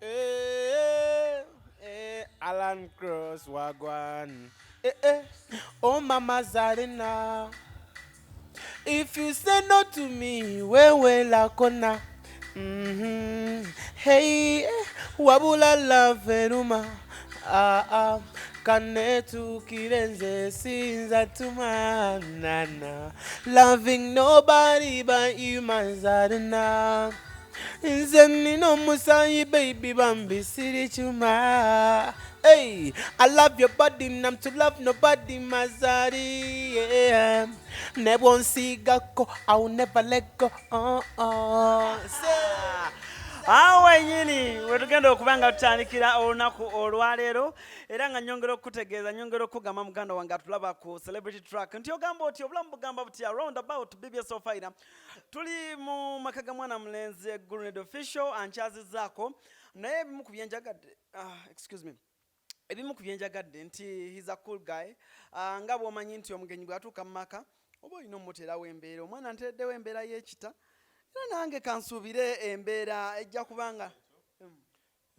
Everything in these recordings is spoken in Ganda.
Eh, eh, Alan Cross wagwan. Eh, eh. Oh, Mama Zarina. If you say no to me, wewe lakona. Hey, eh, wabula love eruma. Ah, ah. Kanetukire nze sinza tuma nana. Loving nobody but you, my Zarina. Nze nina omusayi baby bambi siri chuma. Hey, I love your body, and I'm to love nobody, Mazari. Yeah. Never onsigako, I will never let go. Say. Awo wenyini wetugenda okuba nga tutandikira olunaku olwaleero, era nga nyongera okukutegeeza, nyongera okugamba muganda wange atulaba ku Celebrity Track nti ogamba oti obulamu bugamba butya round about BBS Ofaira. Tuli mu maka ga mwana mulenzi Grenade Official ankyazizaako, naye ebimu ku byenjagadde, ah, excuse me, ebimu ku byenjagadde nti he's a cool guy. Nga bw'omanyi nti omugenyi bw'atuuka mu maka oba olina omuterawo embeera, omwana ntereddewo embeera y'ekita, era nange kansuubire embeera ejja kubanga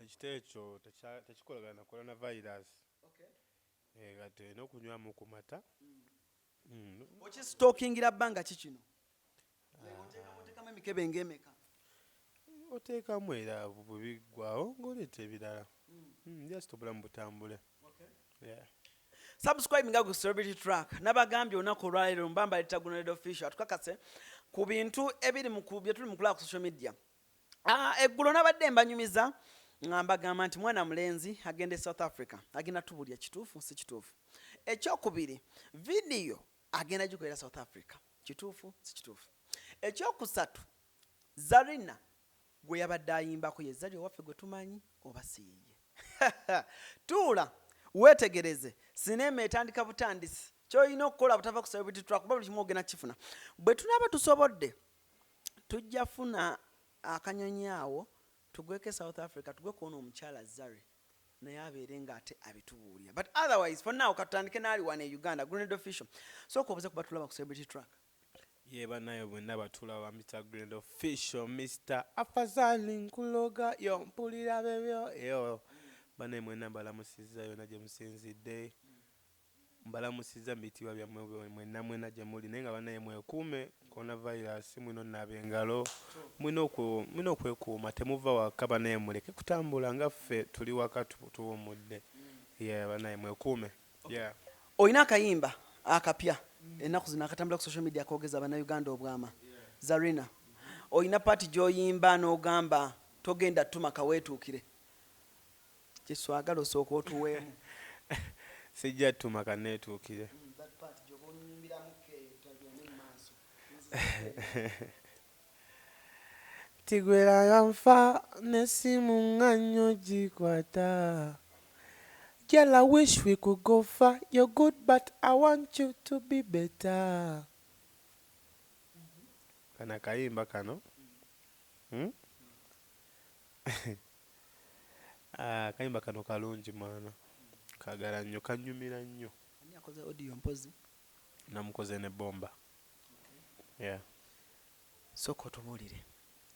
Ekita ekyo tekikolagana na coronavirus. Eh, kati olina okunywamu ku mata. Okisitookingira bbanga ki kino? Oteekamu emikebe ng'emeka? Oteekamu era bwe biggwawo ng'oleeta ebirala. Just obulamu butambule. Yeah. Subscribe nga ku Celebrity Track. Nabagambye olunaku olwaleero mbamba leeta Grenade Official atukakase ku bintu ebiri mu bye tuli mu kulaba ku social media. Ah, eggulo nabadde mbanyumiza nga mbagamba nti mwana mulenzi agenda e South Africa, agenda tubulya kituufu si kituufu. Ekyokubiri, vidiyo agenda gikolera South Africa, kituufu si kituufu? Ekyokusatu, Zarina gwe yabadde ayimbako ye Zari owaffe gwe tumanyi oba si yiye? Tuula weetegereze, sinema etandika butandisi. Kyolina okukola butava ku Celebrity Track, kuba buli kimu ogenda kifuna. Bwe tunaaba tusobodde, tujja funa akanyonyi awo tugweko e South Africa, tugwe kuona omukyala Zari, naye abeere ng'ate abitubuulira. But otherwise, for now, katutandike n'ali wano e Uganda. Grenade Official, sooka obuze kuba tulaba ku Celebrity Track. Ye banaye bwenna batulaba, Mr Grenade Official, Mr Afazali nkuloga yo mpulira bebyo yo. Banaye mwenna mbalamusizza yonna gye musinzidde, mbalamusizza mu bitiibwa byammwe mwenna mwenna gye muli. Naye nga banaye mwekuume coronavirus, mulina onaaba engalo, mulina okwekuuma, temuva waka. Banaye muleke kutambula, nga ffe tuli waka tuwummudde. Yeah, banaye mwekuume, yeah. Olina akayimba akapya ennaku zino akatambula ku social media akogeza Bannayuganda obwama, Zarina. Olina part gy'oyimba n'ogamba togenda tuma kaweetuukire. Kyeswagala osooka otuweemu. Sijja tuma kaneetuukire. That part gy'oba onyimbiramuko eyo, tagende mu maaso. Tigwera nfa n'essimu nga nnyo gikwata. Girl, I wish we could go far. You're good, but I want you to be better. Kano akayimba kano, Ah, akayimba kano kalungi mwana, kagala nnyo, kanyumira nnyo. Ani akoze audio mpozi? Namukoze ne Bomba, yeah. Sooka otubuulire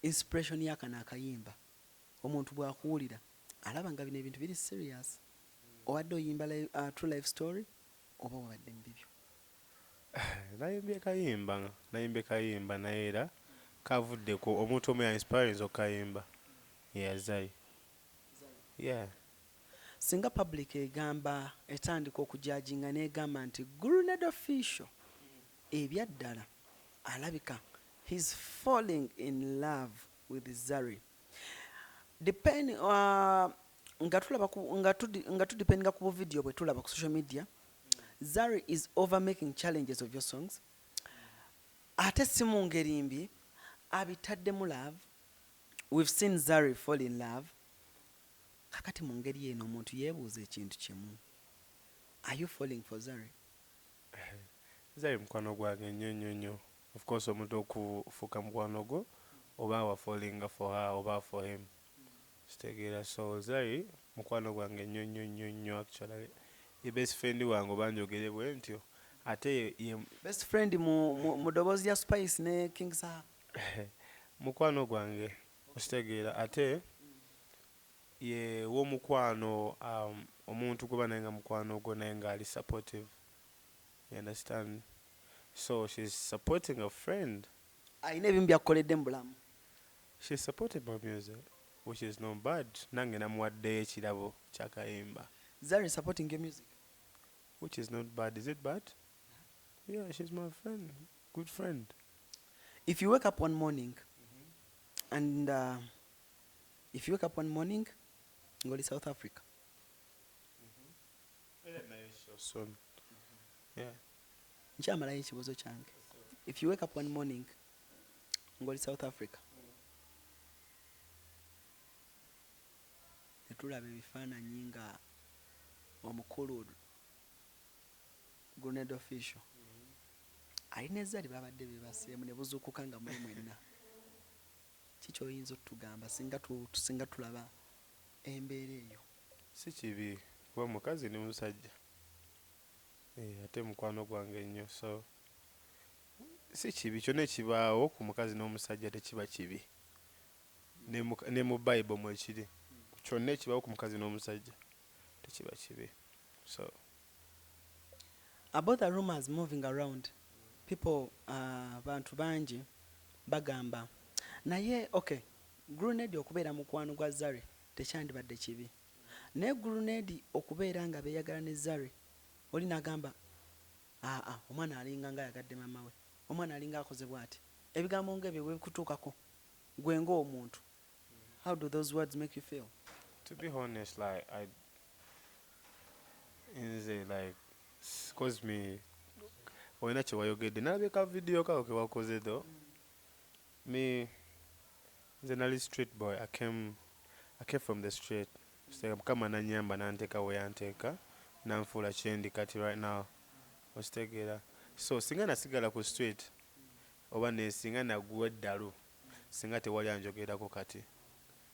inspiration y'akano akayimba. Omuntu bw'akuwulira alaba nga bino ebintu biri serious. Obadde oyimba true life story oba wabadde mu bibyo? Nayimbye kayimba, nayimbye kayimba, naye era kavudde ku omuntu omu yainspirinze okayimba, yeah, Zari, yeah. Singa public egamba etandika okujajinga n'egamba nti Grenade Official ebyaddala alabika he's falling in love with Zari, depend, nga tulaba nga tudependinga ku buvidiyo bwe tulaba ku social media, Zari is over making challenges of your songs, ate si mu ngeri mbi, abitaddemu love. We've seen Zari fall in love. Kakati mu ngeri eno omuntu yeebuuza ekintu kimu: are you falling for Zari? Zari mukwano gwange nnyo nnyo nnyo. Of course, omuntu okufuuka mukwano gwo oba wafallinga for her oba for him, kitegeera? So Zari mukwano gwange nnyo nnyo nnyo nnyo. Actually, ye best friend wange, oba njogere bwe ntyo, ate ye Best friend mu ddoboozi lya Spice ne King Saha. Mukwano gwange, okitegeera? Ate Ye w'omukwano, omuntu gwe naye nga mukwano gwo naye ng'ali supportive, you understand? So she's supporting a friend. Alina ebimu byakukoledde mu bulamu. She supported my music, which is not bad. Nange namuwaddeyo ekirabo kyakayimba. Zari supporting your music. Which is not bad. Is it bad? Yeah, she's my friend, good friend. If you wake up one morning and if you wake up one morning ng'oli South Africa. Soon, yeah. Nkyamalayo ekibuuzo kyange. If you wake up one morning ng'oli South Africa, netulaba ebifaananyi nga omukulu Grenade Official alina ezzali, babadde bebaseemu ne buzuukuka nga muli mwenna, kikyoyinza otugamba singa singa tulaba embeera eyo? Si kibi kuba mukazi ne musajja. Eh, ate mukwano gwange nnyo, so si kibi. Kyonna ekibaawo ku mukazi n'omusajja tekiba kibi. Ne mu Bayibuli mwekiri, kyonna ekibaawo ku mukazi n'omusajja tekiba kibi, so. About the rumors moving around, people, bantu bangi bagamba naye okay, Grenade okubeera mukwano gwa Zari tekyandibadde kibi, naye Grenade okubeera nga beeyagala ne Zari, oli n'agamba aa omwana alinga nga ayagadde mama we, omwana alinga akoze bw'ati. Ebigambo ngaebyo bwe bikutuukako gwe ng'omuntu, how do those words make you feel? To be honest, like, I nze like, cause me olina kyewayogedde, nalabye ka video kako kewakoze. Though me nze nali street boy. I came from the street. So Mukama nanyamba nanteeka we yanteeka, nanfuula kyendi kati right now, okitegeera? So singa nasigala ku street oba ne singa naguwa eddalu, singa tewali anjogerako kati,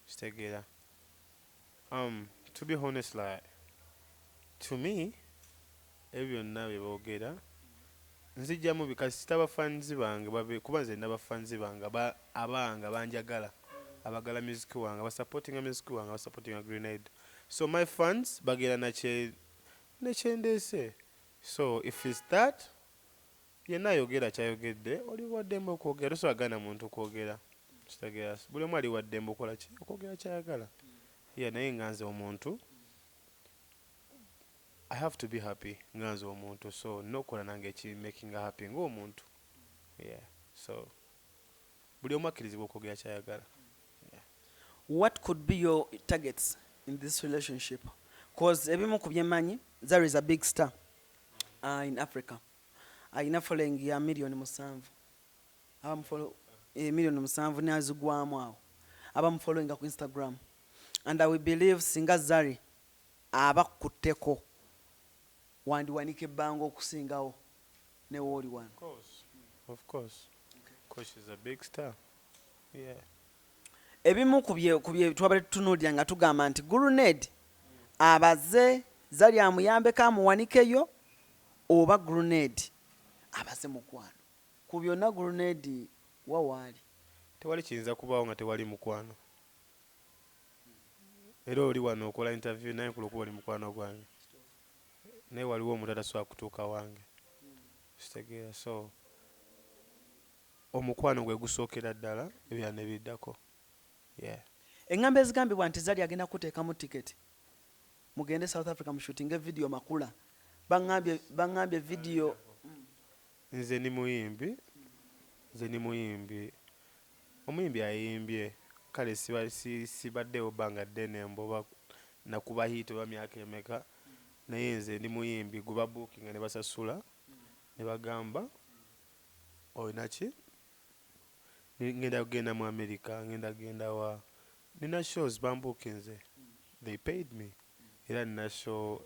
kitegeera? To be honest, like, to me ebyo byonna bye boogera nzijjamu bikasita bafanzi bange babe, kuba nze nina bafanzi bange abange banjagala, abagala music wange, basupportinga music wange, basupportinga Grenade. So my fans bagenda nakye nekyendeese. So if it's that, yenna ayogera kyayogedde, oli waddembe okwogera. Tosobola gaana muntu kwogera, kitegeera? Buli omu ali waddembe okola ki, okwogera kyayagala. Yeah, naye nga nze omuntu, I have to be happy nga nze omuntu, so nokola nange eki making happy ng'omuntu. Yeah, so buli omu akkirizibwa okwogera kyayagala. What could be your targets in this relationship? Cause ebimu ku byemmanyi, Zari is a big star in Africa. Alina following ya 7 million, abamufollow 7 million nazigwamu awo, abamufollowinga ku Instagram. And I will believe singa Zari abakutteko, wandiwanika ebbanga okusingawo newooli wano. Of course, of course, course she's a big star, yeah. Ebimu ku bye twabadde tutunuulira nga tugamba nti Grenade abaze Zari amuyambeko amuwanikeyo, oba Grenade abaze mukwano, ku byonna Grenade wawaali? Tewali kiyinza kubaawo nga tewali mukwano. Era oli wano okola interview naye nkola okuba oli mukwano gwange, naye waliwo omuntu atasobola kutuuka wange, kitegeera? So omukwano gwe gusookera ddala, ebirala ne biddako, yeah. Eŋŋambo ezigambibwa nti Zari agenda kuteekamu tiketi mugende South Africa mushootinge video makula, baŋŋambye video. Nze ni muyimbi, nze ni muyimbi. Omuyimbi ayimbye kale sibaddewo bbanga ddene mboba nakuba hit oba myaka emeka, naye nze ndi muyimbi gwe babuukinga ne basasula ne bagamba olina ki, ngenda kugenda mu America, ngenda genda wa, nina shows bambuukinze, they paid me. Era nina show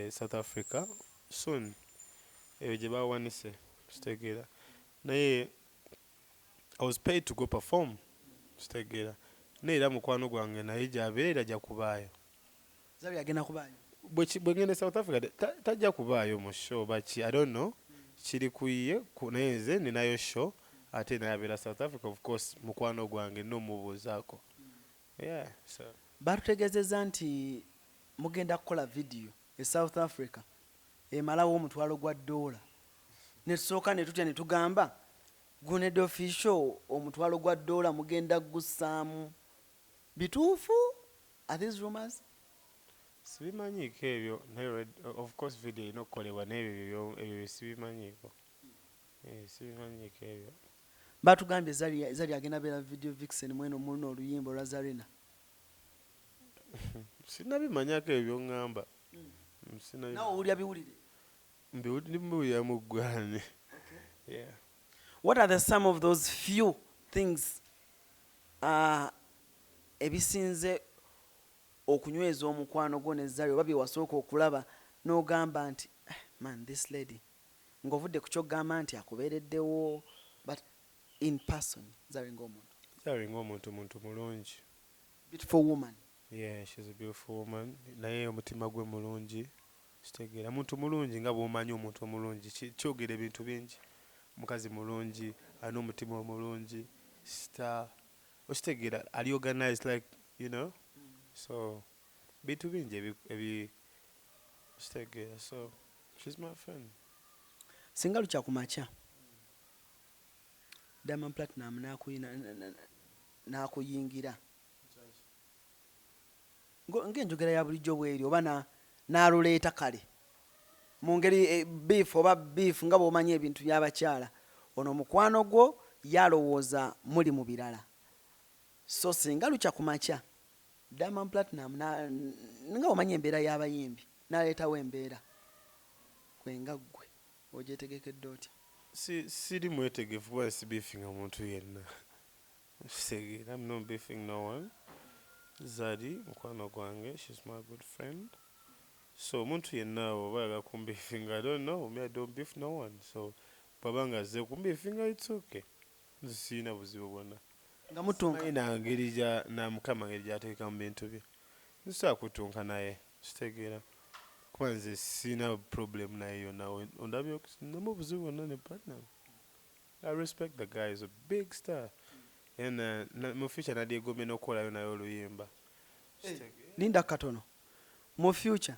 South Africa soon, eyo gye bawanise, kitegeera? Naye I was paid to go perform, kitegeera? Naye era mukwano gwange naye gyabeera ajja kubaayo. Zari agenda kubaayo? Bwe ngenda e South Africa, tajja kubaayo mu show baki, I don't know, kiri ku ye naye nze ninayo show, ate naye abeera South Africa. Of course mukwano gwange nomubuuzaako. Yeah, so Batutegeezezza nti mugenda kukola vidiyo e South Africa emalawo $1,000, ne tusooka ne tutya ne tugamba Grenade Official $1,000 mugenda gussaamu. Bituufu? Are these rumors? Sibimanyiiko ebyo, naye of course video erina okukolebwa, naye ebyo sibimanyiiko. Sibimanyiiko ebyo. Batugambye Zari agenda beera video vixen mweno muno oluyimba olwa Zarina. Sinnabimanyako ebyo ŋŋamba. Naawe owulira biwulire? Mbiwulira mu ggwani. Yeah. What are the some of those few things ebisinze okunyweza omukwano gwo ne Zari, oba bye wasooka okulaba n'ogamba nti man, this lady, ng'ovudde ku ky'ogamba nti akubeereddewo, but in person, Zari ng'omuntu? Zari ng'omuntu, muntu mulungi. Beautiful woman. Yeah, she's a beautiful woman, naye omutima gwe mulungi. Kitegeera, muntu mulungi nga bw'omanyi omuntu omulungi. Kyogera ebintu bingi. Mukazi mulungi, alina omutima omulungi, star, okitegeera, ali organized, like, you know, so bintu bingi ebi okitegeera, so she's my friend. Singa lukya ku makya Diamond Platinum n'akuyingira ng'enjogera ya bulijjo bweri, oba n'aluleeta kale mu ngeri beef, oba beef nga bw'omanyi ebintu by'abakyala, ono mukwano gwo yalowooza muli mu birala, so singa lukya ku makya Diamond Platinum nga bw'omanyi embeera y'abayimbi n'aleetawo embeera kwenga, ggwe ogyetegekedde otya? Siri mwetegefu kuba sibeefinga muntu yenna. Kitegeera, I'm not beefing no one. Zari mukwano gwange, she's my good friend, so omuntu yenna oba ayagala kumbeefinga, I don't know me, I don't beef no one, so bw'aba nga azze kumbeefinga, it's okay, nze sirina buzibu bwonna. Nga mutunka? Simanyi na ngeri gya na Mukama ngeri gy'ateeka mu bintu bye, nsobola kutunka naye, kitegeera, kuba nze sirina problem naye yonna. Ondabye sinamu obuzibu bwonna ne Platinum. I respect the guy, is a big star, and mu future nadyegombye n'okukolayo naye oluyimba. Linda katono, mu future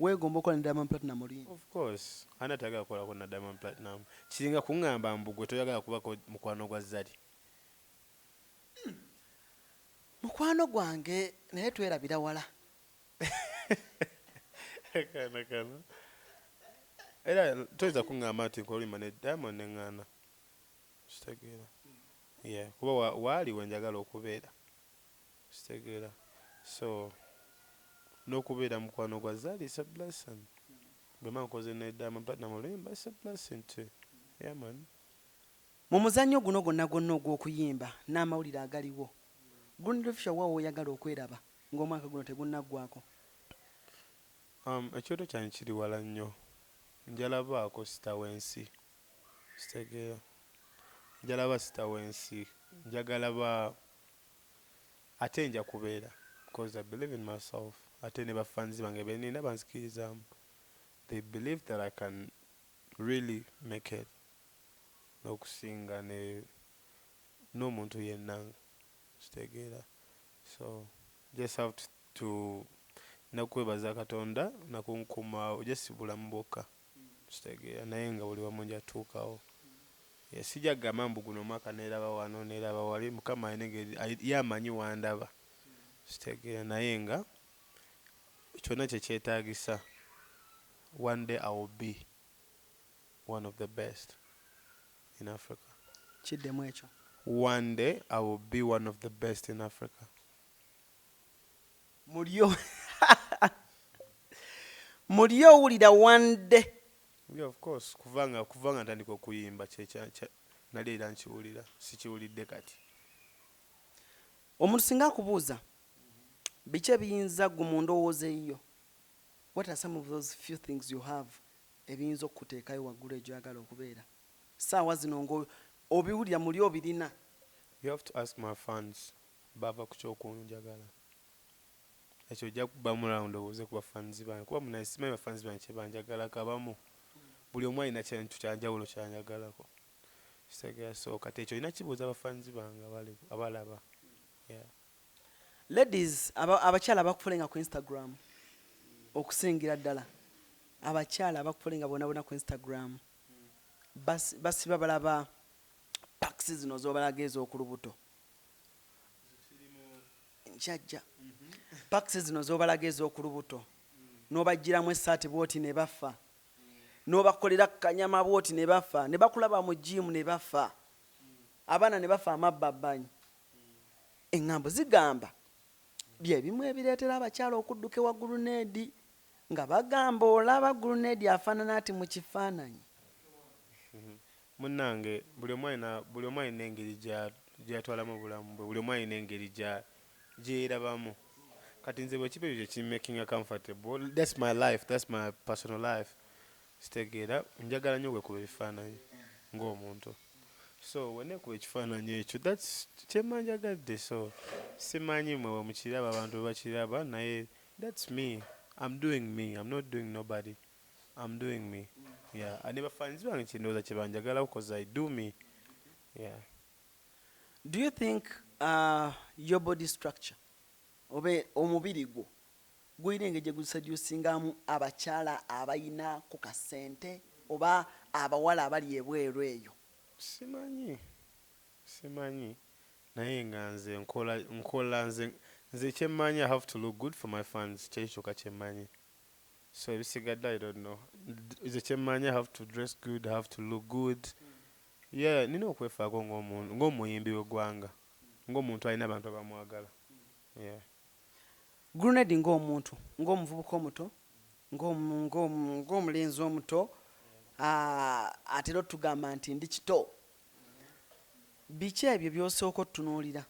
weegomba okukola ne Diamond Platinum oluyimba? Of course, ani atayagala kukolako na Diamond Platinum? Kiringa kuŋŋamba mbu gwe toyagala kubako mukwano gwa Zari. Mukwano gwange, naye twerabira wala. Kana kano era toyinza kuŋŋamba nti nkola oluyimba ne Diamond neŋŋaana, kitegeera? Yeah, kuba waali wenjagala okubeera, kitegeera, so n'okubeera mukwano gwa Zari is a blessing. Bwe mba nkoze ne Diamond Platinum oluyimba, is a blessing too. Yeah, man. Mu muzannyo guno gwonna gwonna ogw'okuyimba n'amawulire agaliwo, Grenade Official, waawo oyagala okweraba ng'omwaka guno tegunnaggwako? Ekyoto kyange kiri wala nnyo. Njalabaako star w'ensi, kitegeera, njalaba star w'ensi, njagala ba ate nja kubeera, because I believe in myself, ate ne bafans bange benina banzikirizaamu. They believe that I can really make it n'okusinga ne n'omuntu yenna, kitegeera, so just have to nakwebaza Katonda nakunkuuma, just bulamu bwokka, kitegeera, naye nga buli wamu njatuukawo. Yeah, sijja kugamba mbu guno omwaka neeraba wano, neeraba wali. Mukama alina engeri ye amanyi wandaba, kitegeera, naye nga kyonna kyekyetaagisa, one day I will be one of the best in Africa. Kiddemu ekyo. One day I will be one of the best in Africa. Mulyo muli owulira one day? Yeah, of course, kubanga ntandika okuyimba nali era nkiwulira, sikiwulidde kati. Omuntu singa akubuuza biki ebiyinza gwe mu ndowooza eyiyo, what are some of those few things you have ebiyinza okukuteekayo waggulu egyoyagala okubeera saawa zino nga obiwulira muli obirina? You have to ask my fans, bava ku kyokunjagala. Ekyo ojja kubamu round obuuze ku bafans bange, kuba munaye simanyi bafans bange kyebanjagalako. Abamu buli omu alina kintu kyanjawulo kyanjagalako, kitegeera, so kati ekyo olina kibuuza bafans bange abalaba, yeah. Ladies, abakyala abakufollowinga ku Instagram, okusingira ddala abakyala abakufollowinga bonna bonna ku Instagram, basiba balaba pics zino zobalaga ez'okulubuto nkyajja, pics zino zobalaga ez'okulubuto, n'obagiramu essaati bwoti ne bafa, n'obakolera kanyama bwoti ne bafa, ne bakulaba mu gym ne bafa, abaana ne bafa amabbabbanyi. Eŋŋambo zigamba byebimu ebireetera abakyala okudduka ewa Grenade, nga bagamba olaba Grenade afaanana ati mu kifaananyi. Munnange, buli omu alina engeri gy'atwalamu obulamu bwe, buli omu alina engeri gyerabamu. Kati nze bwe kiba ekyo kyekimmakinga comfortable, that's my life, that's my personal life. Kitegeera, njagala nnyo okwekuba ebifaananyi ng'omuntu, so weneekuba ekifaananyi ekyo, that's kyemma njagadde. So simanyi mwe bwe mukiraba, abantu bwe bakiraba, naye that's me. I'm doing me, I'm not doing nobody, I'm doing me, yeah. Ne bafaanizi bange kindowooza kye banjagalako, 'cause I do me, yeah. Do you think your body structure oba omubiri gwo gulina engeri gye guseducingamu abakyala abayina ku kasente oba abawala abali ebweru eyo? Simanyi, naye nga nze nkola nze kyemmanyi, I have to look good for my fans. Kyekyo kyokka kyemmanyi. So ebisigadde, I don't know. Nze kyemmanyi, I have to dress good, I have to look good, yeah. Nina okwefaako ng'omuyimbi w'eggwanga, ng'omuntu alina abantu abamwagala, yeah. Grenade, ng'omuntu, ng'omuvubuka omuto, ng'omulenzi omuto, atera otugamba nti ndi kito, biki ebyo by'osooka otutunuulira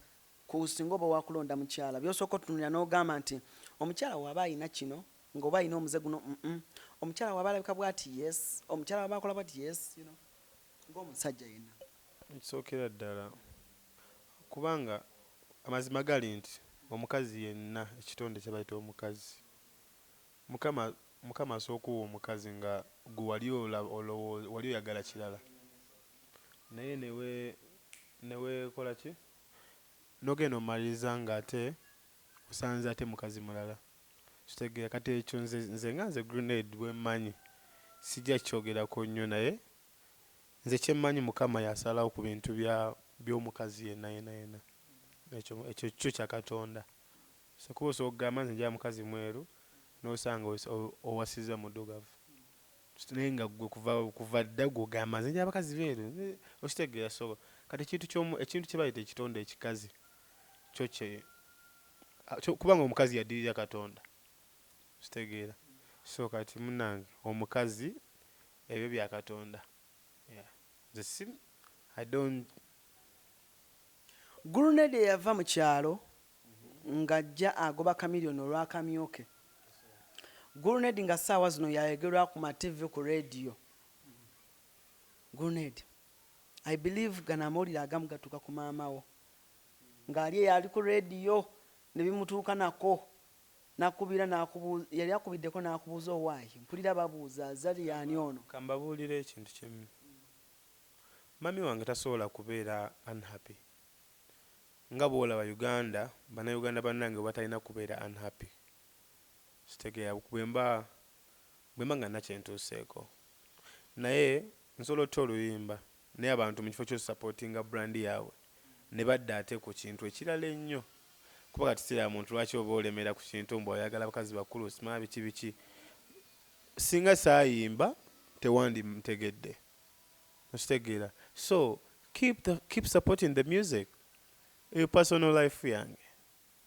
ku singa oba wakulonda mukyala, by'osooka otutunuulira n'ogamba nti omukyala waaba alina kino, ng'oba alina omuze guno, omukyala waaba alabika bw'ati, yes, omukyala waaba akola bw'ati, yes, ng'omusajja yenna? Ekisookera ddala, kubanga amazima gali nti omukazi yenna, ekitonde kye bayita omukazi, Mukama asobola okuwa omukazi nga gwe wali olowooza wali oyagala kirala, naye neweekola ki, n'ogenda omaliriza ng'ate osanze ate mukazi mulala. Kitegeera, kati ekyo nze nga nze Grenade bwe mmanyi, sijja kukyogerako nnyo, naye nze kyemmanyi, Mukama yasalawo ku bintu by'omukazi yenna yenna yenna. Ekyo kyo kya Katonda. So kuba osobola okugamba nze njagala mukazi mweru, n'osanga owasizza muddugavu, naye nga gwe kuva dda gw'ogamba nze njagala bakazi beeru. Okitegeera? So kati ekintu kye bayita ekitonde ekikazi kyo kubanga omukazi yaddirira Katonda. Kitegeera? So kati munnange, omukazi ebyo bya Katonda, yeah. Nze si, I don't. Grenade eyava mu kyalo ng'ajja agoba Chameleone olw'akamyu ke, Grenade nga ssaawa zino yayogerwa ku ma TV, ku radio. Grenade, I believe gano amawulire agamu gatuuka ku maama wo ng'ali eyo ali ku radio ne bimutuuka nako, nakubira, yali akubiddeko n'akubuuza, "Owaayi, mpulira babuuza Zari yaani ono?" Kambabuulire ekintu kimu: mami wange tasobola kubeera unhappy nga bw'olaba Uganda, Bannayuganda bannange batalina kubeera unhappy. Kitegeera, bwemba nga nakyentuuseeko, naye nsobola otya oluyimba, naye abantu mu kifo kyosupportinga brand yaabwe ne badda ate ku kintu ekirala ennyo? Kuba kati siraba muntu lwaki oba olemera ku kintu mbu oyagala bakazi bakulu, simanya biki biki. Singa saayimba tewandintegedde. Okitegeera? So keep supporting the music. Eyo personal life yange.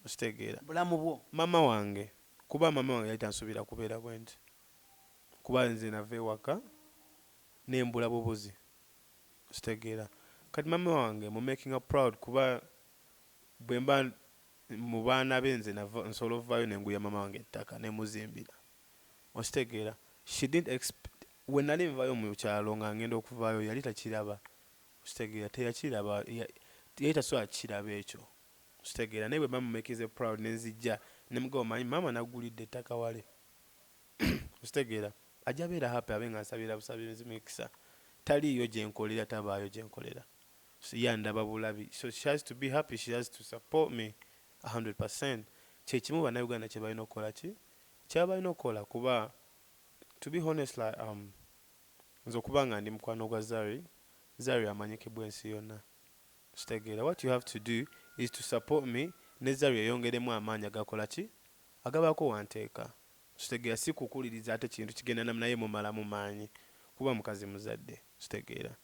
Okitegeera? Bulamu bwo. Mama wange, kuba mama wange yali tansuubira kubeera bwe nti, kuba nze nava ewaka nembula bubuzi. Okitegeera? Kati mama wange mu making her proud, kuba bwe mba mu baana be, nze nsobola ovaayo nenguya mama wange ettaka nemuzimbira. Okitegeera? She didn't expect we nali nvaayo mu kyalo nga ngenda okuvaayo, yali takiraba. Okitegeera? Teyakiraba, yali tasobola kukiraba ekyo. Okitegeera? Naye bwe mba mumakinze proud, nenzijja nemugamba, "Omanyi maama naggulidde ettaka wale," okitegeera, ajja beera happy, abe nga nsabira busabizi mikisa. Taliiyo gyenkolera, tabaayo gyenkolera, ye andaba bulabi. So she has to be happy, she has to support me. 100. Kyekimu Bannayuganda kye balina okukola, ki kyabalina okukola, kuba to be honest, like, nze okuba nga ndi mukwano gwa Zari, Zari amanyikibwa ensi yonna, kitegeera? What you have to do is to support me, ne Zari eyongeremu amaanyi agakola ki, agabaako wanteeka, kitegeera? Si kukuliriza ate kintu kigenda naye mumalamu maanyi, kuba mukazi muzadde, kitegeera?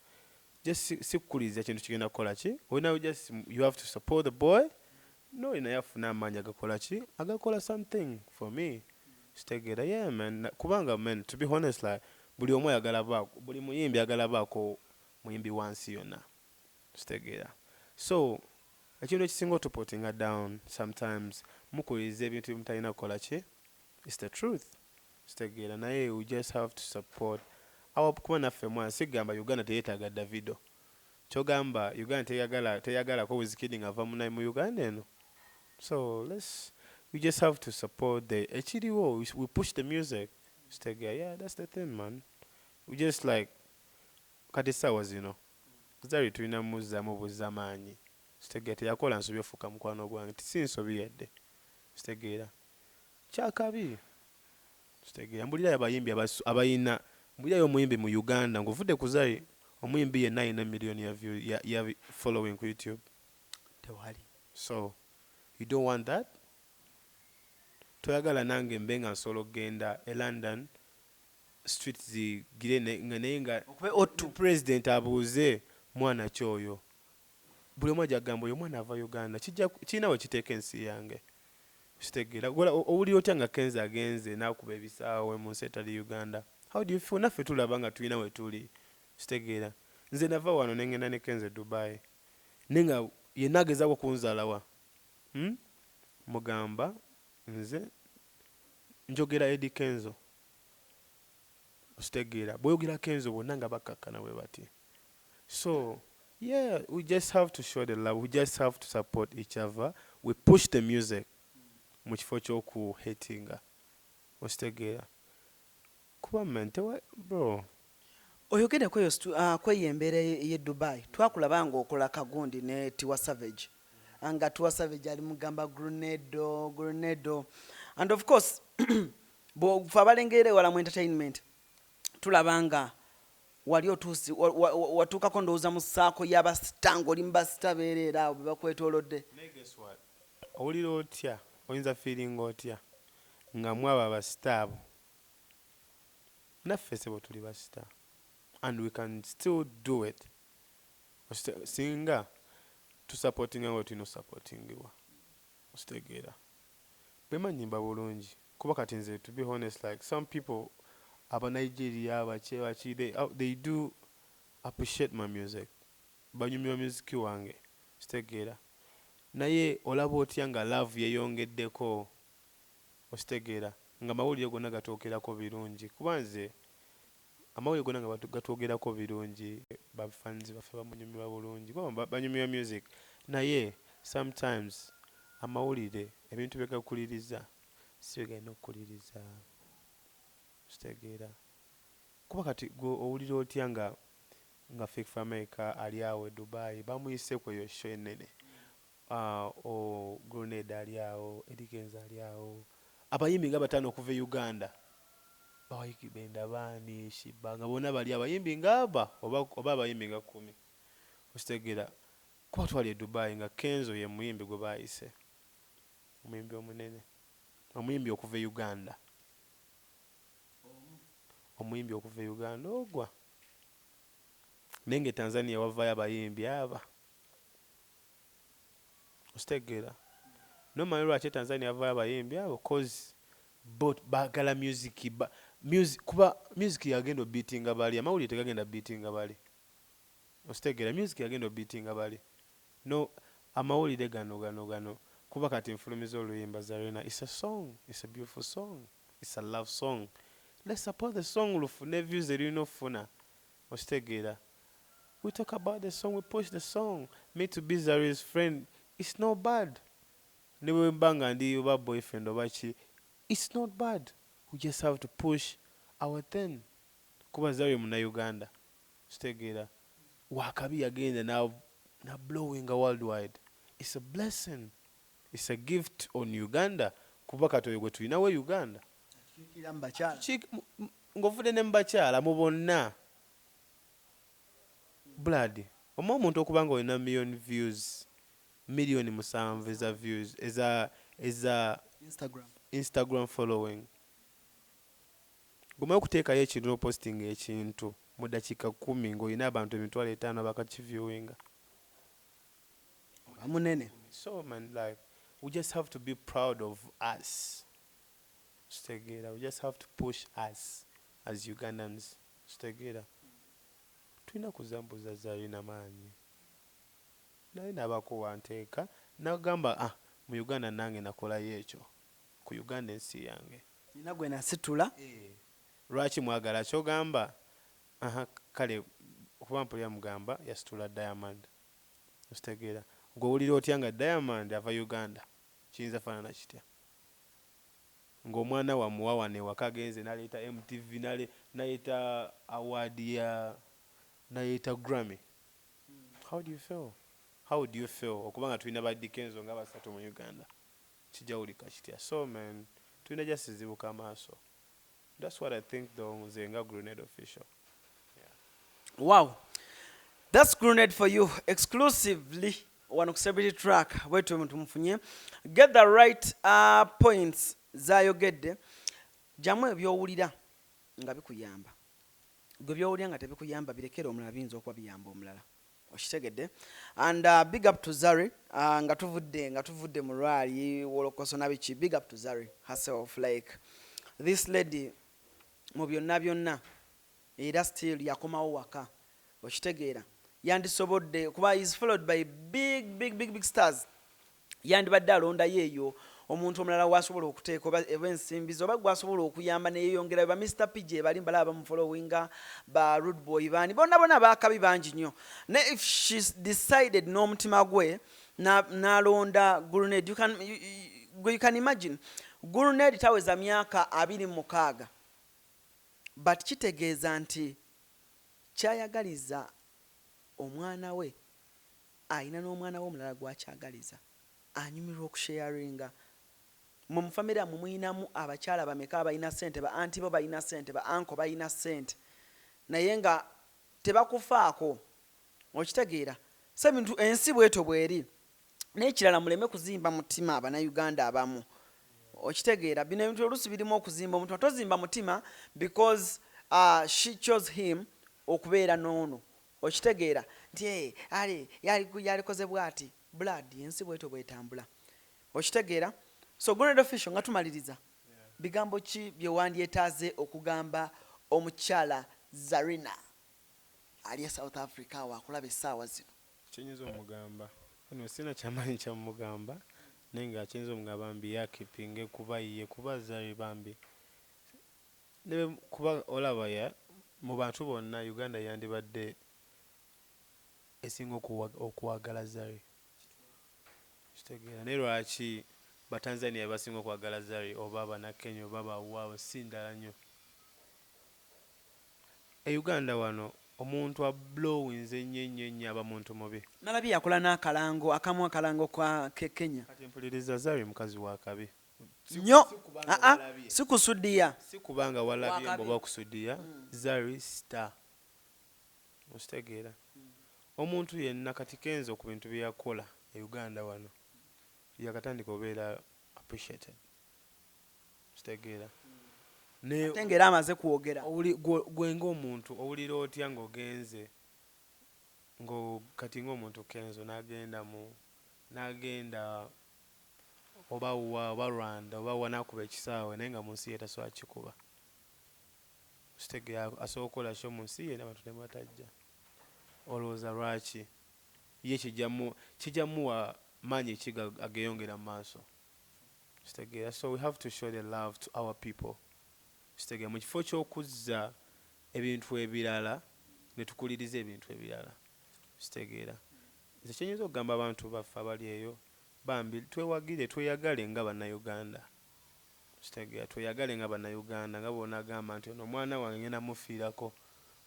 Just si kukuliriza kintu kigenda kukola ki, olina just, you have to support the boy, no naye afune amaanyi agakola ki, agakola something for me, kitegeera? Yeah man. Kubanga man, to be honest, like, buli omu ayagala baako, buli muyimbi ayagala baako muyimbi wansi yonna, kitegeera? So ekintu ekisinga otuputtinga down sometimes, mukuliriza ebintu byemutalina kukola ki. It's the truth, kitegeera? Naye we just have to support our, kuba naffe mwana sigamba Uganda teyeetaaga Davido, kyogamba Uganda teyagala, teyagalako Wizkid nga ava mu Uganda eno. So let's, we just have to support the ekiriwo, we push the music, kitegeera? Yeah, that's the thing, man. We just like, kati essaawa zino Zari tulina muzzaamu buzzamaanyi, kitegeera? Teyakola nsobi ofuuka mukwano gwange, si nsobi yadde, kitegeera? Kyakabi, kitegeera? Mbulirayo abayimbi abayina, mbulirayo omuyimbi mu Uganda ng'ovudde ku Zari, omuyimbi yenna alina miliyoni ya, view, ya following ku YouTube. Tewali. So you don't want that, toyagala nange mbe nga nsobola okugenda e London street zigire nga naye nga okube otu president abuuze mwana kyoyo, buli omu ajja kugamba oyo omwana ava Uganda. Kijja kirina we kiteeka ensi yange, kitegeera? Owulira otya nga Kenzo agenze n'akuba ebisaawe mu nsi etali Uganda? How do you feel? Naffe tulaba nga tulina we tuli, kitegeera? Nze nava wano nengenda ne Kenzo e Dubai, naye nga yenna agezaako kunzaalawa, Mugamba nze njogera Eddy Kenzo, okitegeera? Bw'oyogera Kenzo bonna nga bakkakkana bwe bati. So yeah, we just have to show the love, we just have to support each other, we push the music mu kifo ky'okuhatinga, okitegeera? Kuba man, tewa bro. Oyogere kweyo kweyo embeera ye Dubai, twakulaba ng'okola kagundi ne Tiwa Savage, nga Tiwa Savage ali mugamba Grenade, Grenade, and of course fe abalengera ewala mu entertainment tulaba nga wali otuusi watuukako ndowooza mu saako y'abasita, ng'oli mu basita beereera awo be bakwetoolodde. Naye guess what, owulira otya, oyinza feeling otya nga mwabo abasita abo, naffe sebo tuli basita and we can still do it? Singa tusupportinga nga tulina osupportingibwa, okitegeera? Bwema nyimba bulungi, kuba kati nze, to be honest, like, some people aba Nigeria, abaki baki, they do appreciate my music, banyumira music wange, kitegeera? Naye olaba otya nga love yeyongeddeko, okitegeera, nga mawulire gonna gatwogerako birungi? Kuba nze amawulire gonna nga gatwogerako birungi, bafans baffe bamunyumirwa bulungi, kuba banyumirwa music. Naye sometimes amawulire ebintu bye gakuliriza si bye galina okukuliriza, kitegeera? Kuba kati gwe owulira otya nga Fik Fameica ali awo e Dubai, bamuyise ku eyo show ennene, o Grenade ali awo, Eddy Kenzo ali awo, abayimbi nga bataano okuva e Uganda, bawayiki benda baani Shiba, nga bonna bali abayimbi ngaaba oba abayimbi nga 10, okitegeera? Kuba twali e Dubai nga Kenzo ye muyimbi gwe baayise omuyimbi omunene, omuyimbi okuva e Uganda, omuyimbi okuva e Uganda ogwa. Naye nga e Tanzania wavaayo abayimbi aba, okitegeera? Nomanyi lwaki e Tanzania wavaayo abayimbi abo? 'Cause bo baagala music, music, kuba music yagenda obeatinga bali, amawulire tegagenda beatinga bali, okitegeera? Music yagenda obeatinga bali, no amawulire gano gano gano. Kuba kati nfulumiza oluyimba Zarina, it's a song, it's a beautiful song, it's a love song. Let's support the song, lufune views erina okufuna, okitegeera? We talk about the song, we push the song. Me to be Zari's friend, it's not bad. Ne bwe mba nga ndi oba boyfriend oba ki, it's not bad. We just have to push our thing, kuba Zari Munnayuganda, kitegeera? Wakabi yagenda na blowing worldwide. It's a blessing. It's a gift on Uganda, kuba kati oyo gwe tulinawo e Uganda. Akiikirira mu bakyala. Ng'ovudde ne mu bakyala, mu bonna. Blood omu omuntu okuba nga olina million views, 7 million eza views eza Instagram. Instagram following. Gomayo okuteekayo ekintu n'opostinga ekintu mu dakiika 10 ng'olina abantu 500,000 abakakiviewinga. Oba munene. So man, like, we just have to be proud of us. Kitegeera? We just have to push us as Ugandans. Kitegeera? Tulina kuzambuza Zalina maanyi, naye nabako wanteeka nagamba, ah, mu Uganda nange nakolayo ekyo ku Uganda, ensi yange. Nina gwe nasitula. Lwaki mwagala kyogamba? Aha, kale okuba mpulira mugamba yasitula Diamond. Okitegeera? Gwe owulira otya nga Diamond ava Uganda? Kiyinza faanana kitya ng'omwana wammwe wano ewaka agenze naleeta MTV, naleeta award ya, naleeta Grammy? How do you feel? How do you feel okuba nga tulina ba Eddy Kenzo nga basatu mu Uganda? Kijawulika kitya? So man, tulina just zibuka amaaso. That's what I think though, nze nga Grenade Official. Wow, that's Grenade for you, exclusively wano ku Celebrity Track. Bwetyo tumufunye. Get the right points zayogedde. Jamu ebyowulira nga bikuyamba. Gwe byowulira nga tebikuyamba, birekere omulala, biyinza okuba biyamba omulala. Okitegedde? And big up to Zari. Nga tuvudde mu lwali wolokoso nabiki, big up to Zari herself. Like, this lady mu byonna byonna era still yakomawo waka. Okitegeera? Yandisobodde kuba is followed by big, big, big, big stars. Yandibadde alondayo eyo omuntu omulala wasobola okuteeka oba ensimbi ze oba gwasobola okuyamba neyeyongera. Ba Mr PJ bali mbalaba bamufollowinga, ba Rude Boy, baani bonna bonna bakabi bangi nnyo. Ne if she decided n'omutima gwe n'alonda Grenade, you can imagine, Grenade taweza myaka 26, but kitegeeza nti kyayagaliza omwana we ayina n'omwana we omulala gwakyagaliza, anyumirwa okusharinga. Mwe mu famire amwe muyinamu abakyala bameka abalina ssente? Ba auntie bo balina ssente, ba uncle balina ssente, naye nga tebakufaako. Okitegeera? So ebintu ensi bwetyo bweri. N'ekirala, muleme kuzimba mutima Abannayuganda abamu. Okitegeera? Bino ebintu oluusi birimu okuzimba omutima. Tozimba mutima because she chose him okubeera n'ono. Okitegeera nti, "Eh, ale yalikoze bw'ati." Blood, ensi bwetyo bwetambula. Okitegeera? So Grenade Official, nga tumaliriza, bigambo ki bye wandyetaaze okugamba omukyala Zarina ali e South Africa awo akulaba essaawa zino? Kyenyinza omugamba, anyway, sina kyamaanyi kyamugamba, naye nga kiyinza omugamba mbi yakipinge kuba ye kuba Zari bambi kuba olaba ya mu bantu bonna Uganda yandibadde esinga okwagala Zari. Kitegeera? Naye lwaki Batanzania basinga okwagala Zari, oba Banakenya, oba bawaabo si ndala nnyo? E Uganda wano omuntu ablowinze ennyo ennyo ennyo aba muntu mubi. Nalabye yakola n'akalango akamu, akalango ka ke Kenya. Kati mpuliriza, Zari mukazi wa kabi. Nnyo. Si kubanga Aa, walabye. si kusudiya. Si kubanga walabye. Wakabi. Mbu bakusudiya. Zari star. Okitegeera? Omuntu yenna kati Kenzo ku bintu bye yakola e Uganda wano yakatandika obeera appreciated. Kitegeera? Ne Ate ng'era amaze kwogera. Gwe ng'omuntu owulira otya ng'ogenze kati ng'omuntu Kenzo n'agenda mu n'agenda oba wa, oba Rwanda, oba wa, n'akuba ekisaawe, naye nga mu nsi ye tasobola kikuba? Kitegeera? Asobola okukola show mu nsi ye n'abantu ne batajja. Olowooza lwaki? Ye kijja muwa maanyi ki ageyongera mu maaso? Kitegeera? So we have to show the love to our people. Kitegeera? Mu kifo ky'okuzza ebintu ebirala ne tukuliriza ebintu ebirala. Kitegeera? Nze kyenyinza okugamba abantu baffe abali eyo, bambi twewagire, tweyagale nga Bannayuganda. Kitegeera? Tweyagale nga Bannayuganda, nga bw'onaagamba nti ono omwana wange ngenda mufiirako.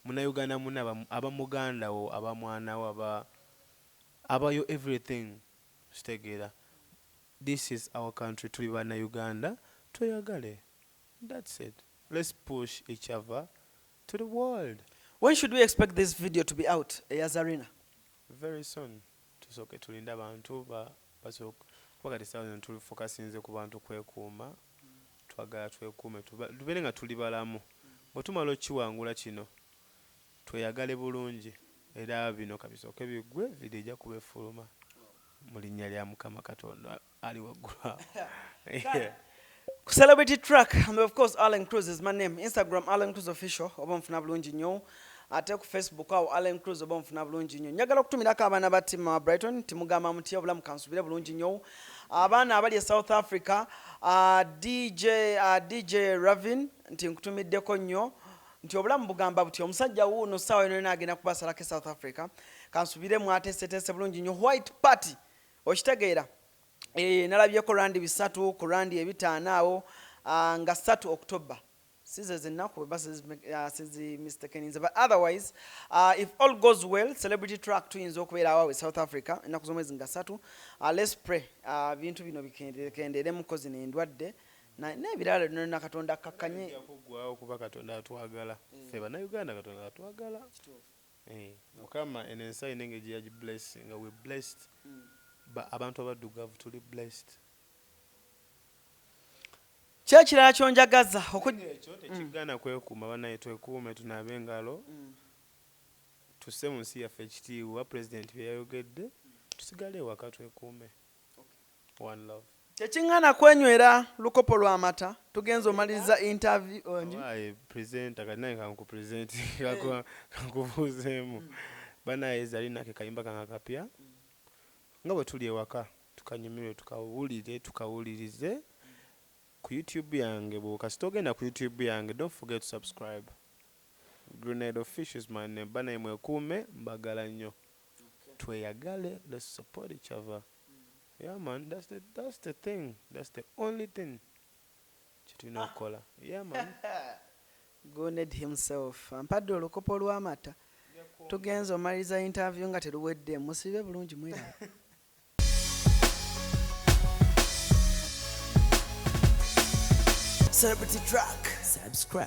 Munnayuganda munne aba muganda wo, aba mwana wo, aba abayo everything. Kitegeera? This is our country, tuli Bannayuganda, tweyagale. That's it. Let's push each other to the world. When should we expect this video to be out, eya Zarina? Very soon. Tusooke tulinde abantu basooke, kuba kati essaawa zino tuli focusinze ku bantu kwekuuma. Twagala twekuume, tubeere nga tuli balamu. Bwe tumala okukiwangula kino, tweyagale bulungi, era bino kabisooke biggwe, video ejja kuba efuluma mu linnya lya Mukama Katonda ali waggulu awo. Yeah. Celebrity Track, and of course Allen Cruz is my name. Instagram Allen Cruz Official, oba nfuna bulungi nnyo. Ate ku Facebook awo Allen Cruz, oba nfuna bulungi nnyo. Njagala okutumirako abaana ba team Brighton, timugamba mutya, obulamu kansubire bulungi nnyo. Abaana abali e South Africa, DJ Ravin, nti nkutumiddeko nnyo, nti obulamu bugamba buti omusajja wuuno ssaawa yonna yonna agenda kubasalako e South Africa. Kansubire mwateeseteese bulungi nnyo. White Party, okitegeera? Nalabyeko randi 3 ku randi 5 awo, nga 3 October. Size zennaku bwe sizi mistaken, but otherwise, if all goes well, Celebrity Track tuyinza okubeera awawe South Africa ennaku z'omwezi nga 3. Let's pray, bintu bino bikendeeremu zino endwadde n'ebirala byonna, Katonda akkakkanye. Bijja kuggwawo kuba Katonda atwagala. Ffe Bannayuganda Katonda atwagala. Mukama eno ensi alina engeri gye yagiblessinga. We blessed. Abantu abaddugavu tuli blessed. Ki ekirala kyonjagaza? Ekyo tekigaana kwekuuma, bannaye, twekuume, tunaabe engalo, tusse mu nsi yaffe ekitiibwa. Pulezidenti bye yayogedde, tusigale ewaka twekuume. One love. Tekiŋŋaana kwenywera lukopo lw'amata, tugenza omaliriza interview. Ongi? Waaye presenter, kati nange kankupresent, kankubuuzeemu. Banaye, Zalina ke kayimba kange akapya. Nga bwe tuli ewaka, tukanyumirwe, tukawulire, tukawulirize ku YouTube yange. Bw'okasita ogenda ku YouTube yange, don't forget to subscribe. Grenade Official is my name. Banaye, mwekuume, mbagala nnyo, tweyagale, let's support each other. Yeah man, that's the thing, that's the only thing kyetulina okukola. Yeah man. Grenade himself ampadde olukopo lw'amata, tugenza omaliriza interview nga teruwedde. Musibe bulungi, mwiraba. Celebrity Track. Subscribe.